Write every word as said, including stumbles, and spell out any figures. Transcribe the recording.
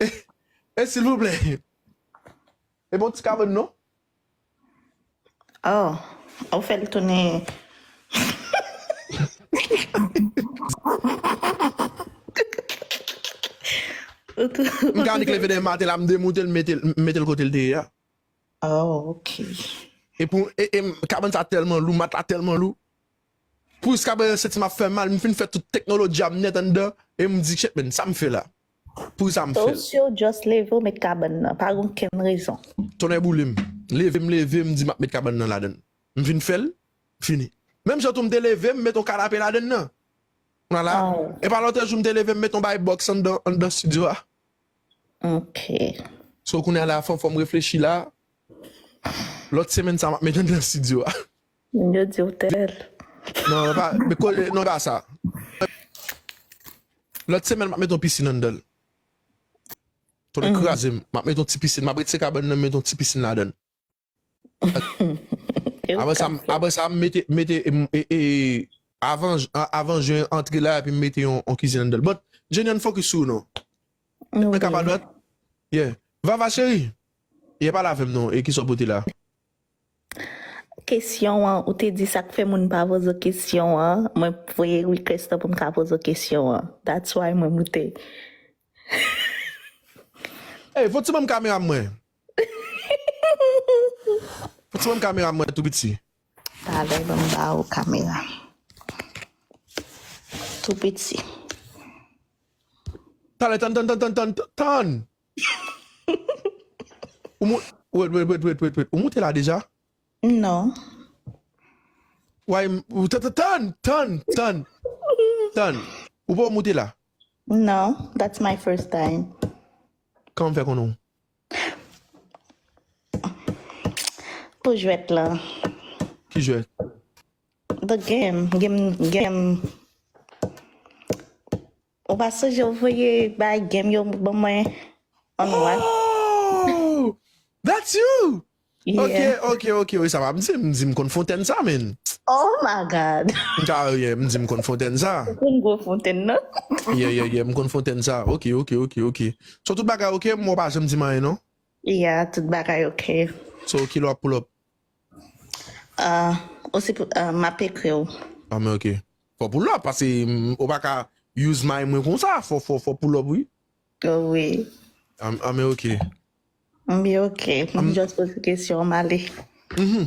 E silvouplè. E bon ti kabann non? Oh, ou fè l tounen. M ka annik leve demen maten la, m demoute l, m mete l kote l te ye a. Oh, ok. E pou e, e kabann sa tèlman lou, matla tèlman lou. Pou kabann nan santi m ap fè mal, m fin fè tout teknoloji a m nèt anndan, e m di, shit man, sa m fè la? Pou sa m fè l? So, just leve w met kabann nan, pa gen okenn rezon. Tonnè boule m. Leve m, leve m, di m ap met kabann nan ladann. M fin fè l, fini. Menm jan tou m te leve m, met yon kanape ladann nan. Kounye a la, e pa lòt jou m te leve m, met yon bay bòks anndan, anndan estidyo a. Ok. So, kounye a la, fò, fò m reflechi la. Lòt semèn sa, m ap met anndan estidyo a. Yo di w tèl. Non, pa, men kole, non, pa sa. Lòt semèn, m ap met yon pisin anndan l. Tonnè kraze m. M ap met yon ti pisin. M ap retire kabann nan, met yon ti pisin ladann. Apre sa, apre sa, m mete, mete, e, e, avan, avan jen antre la, epi m mete yon, yon kizin anndan l. But, Jenny, ann focus sou ou non. Mwen ka pa dwat? Yeah. Vava cheri. Yeah, pale avè m non. E kisa w pote la? Kesyon an, ou te di sa k fè moun pa poze w kesyon an. Mwen voye request lan pou m ka poze w kesyon an. That's why mwen moute. Hey, fò ti ban m kamera m mwen. Fò ti ban m kamera m mwen tou piti. Talè ban m ba ou kamera. Tou piti. Talè, tann, tann, tann, tann, tann, tann. Ou mou-, wait, wait, wait, wait, wait, wait. Ou moute la deja? Non. Why, m-, ou tann, tann, tann, tann, tann. Ou pa moute la? Non, that's my first time. Kòman m fè konnen w? Pou jwèt la. Ki jwèt? The game, game, game. Ou pa sonje ou voye bay game yo ban mwen on what? Oh! That's you! Ok, Yeah. Ok, ok, wi, sa va. M di, m di m konn fontèn sa, men. Oh my God. M ka, yeah, m di m konn fontèn sa. Ou konn gwo fontèn nan? Yeah, yeah, yeah, m konn fontèn sa. Ok, ok, ok, ok. So tout bagay ok, m wè w pa janm di m anyen, non? Yeah, tout bagay ok. So, kilè w ap pull up? Ah, osi pou, ah, m ap ekri w. Ah, men ok. Fò pull up, paske mm, ou pa ka use may mwen konsa. Fò, fò, fò pull up, wi. Oh, wi. Ah, ah, men ok. M byen ok. M just poze kesyon, m ale. Mhm.